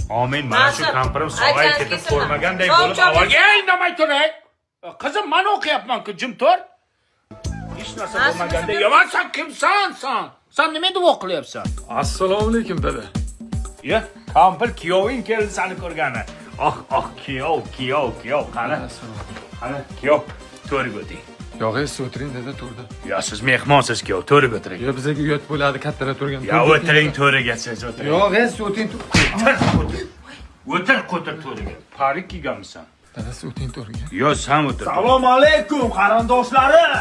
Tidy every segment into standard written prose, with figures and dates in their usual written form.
Amin, mana shu Nasib. kampirim sog'ayib Aytganingiz ketib kelsin. ko'rmaganday Chop, bo'lib chop, avvalgi Ey, indamay turing. Qizim, men o'qiyapman-ku, jim tur. Hech narsa Nasib, bo'lmaganday. nasib. Yomon, sen kimsan sen? Sen nima duo qilyapsan? Assalomu alaykum dada. Ya, kampir kuyoving keldi seni ko'rgani. Oh, oh, kuyov, kuyov, kuyov, qani? Qani, kuyov, to'rga o'ting. Yo'q, siz o'tiring dada to'rda. Yo, siz mehmonsiz kuyov, to'rga o'tiring. Yo, bizga uyat bo'ladi kattalar turgan. Ya o'tiring to'riga siz o'tiring. Yo'q, siz o'tiring. O'tir, o'tir. O'tir, qo'tir to'riga. Parik kiyganmisan? Dada, siz o'tiring to'riga. Yo, sen o'tir. Salom alaykum qarindoshlarim.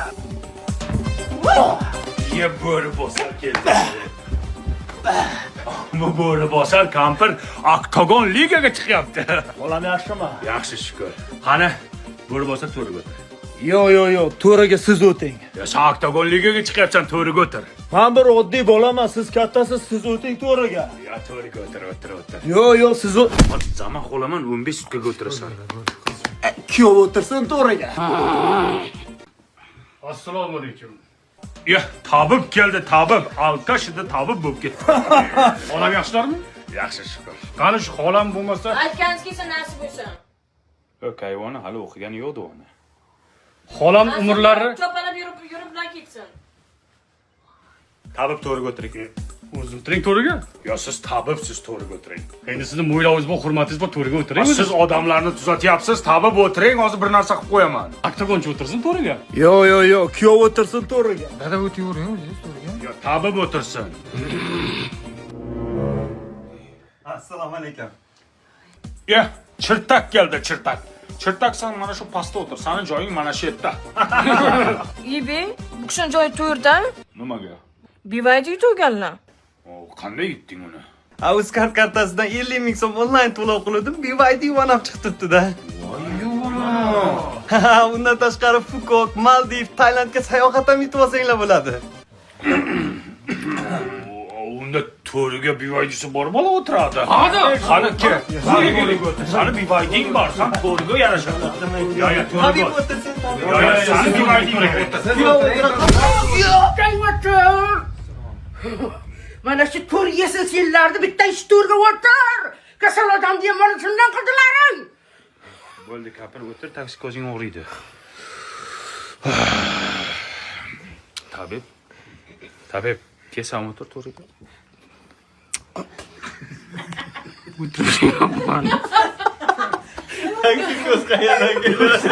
Ye bo'ri bosar keldi. Bu bo'ri bosar kampir oktagon ligaga chiqyapti. Bolam yaxshimi? Yaxshi shukur. Qani, bo'ri bosar to'riga o'tir. Yo'q, yo'q, yo'q, to'riga siz o'ting. Ya sen oktagon ligaga chiqyapsan, to'riga o'tir. Men bir oddiy bolaman, siz kattasiz, siz o'ting to'riga. Ya to'riga o'tir, o'tir, o'tir. Yo'q, yo'q, siz Zaman xo'laman 15 sutkaga o'tirasan. Kuyov o'tirsin to'riga. Assalomu alaykum. Ya tabib keldi, tabib. Alkash edi, tabib bo'lib ketdi. Xolam yaxshilarmi? Yaxshi shukur. Qani shu xolam bo'lmasa? Aytganingiz kelsin, nasib bo'lsin. Yo'q, kayvoni hali o'qigani yo'qdi uni. Xolam Nasib umrlari Chopalab yurib, yurib bilan ketsin. Tabib to'riga o'tiring. O'zim o'tiring to'riga. Yo siz tabibsiz, to'riga o'tiring. Endi sizni mo'ylovingiz bor, hurmatingiz bor, to'riga o'tiring. Siz odamlarni tuzatyapsiz, tabib o'tiring, hozir bir narsa qilib qo'yaman. Oktagonchi o'tirsin to'riga. Yo'q, yo'q, yo'q, kuyov o'tirsin to'riga. Dada, o'tavering o'zingiz to'riga. Yo tabib o'tirsin. Assalomu alaykum. Ya, chirtak keldi, chirtak. Chirtak, sen mana shu pastda o'tir, sani joying mana shu yerda. Ibe, bu kishini joyi to'rda. Nimaga? BYD yutganlar. O, qanday yutding uni? Uzcard kartasidan 50 ming so'm onlayn to'lov qildim, BYD Yuan olib chiqib turibdi-da. Ha, undan tashqari Fukok, Maldiv, Tailandga sayohat ham yutib olsanglar bo'ladi. Unda to'riga BYD'si bor bola o'tiradi. Qani? Qani kel. To'riga o'tir. Sani BYD'ing bor, sen to'riga yarashadi. Yo, yo, to'riga Tabib o'tir. o'tirsin, tabib. Yo, yo, sani BYD'ing bor. O'tir. Mana shu to'r yesin senlarni, bitta ish to'rga o'tir. Kasal odamni ham mana shundan qildilaring. Bo'ldi, kapir o'tir, taksi ko'zing og'riydi. Tabib. Tabib, kelsam o'tir to'riga. O'tiryapman. Ko'z qayerdan keladi?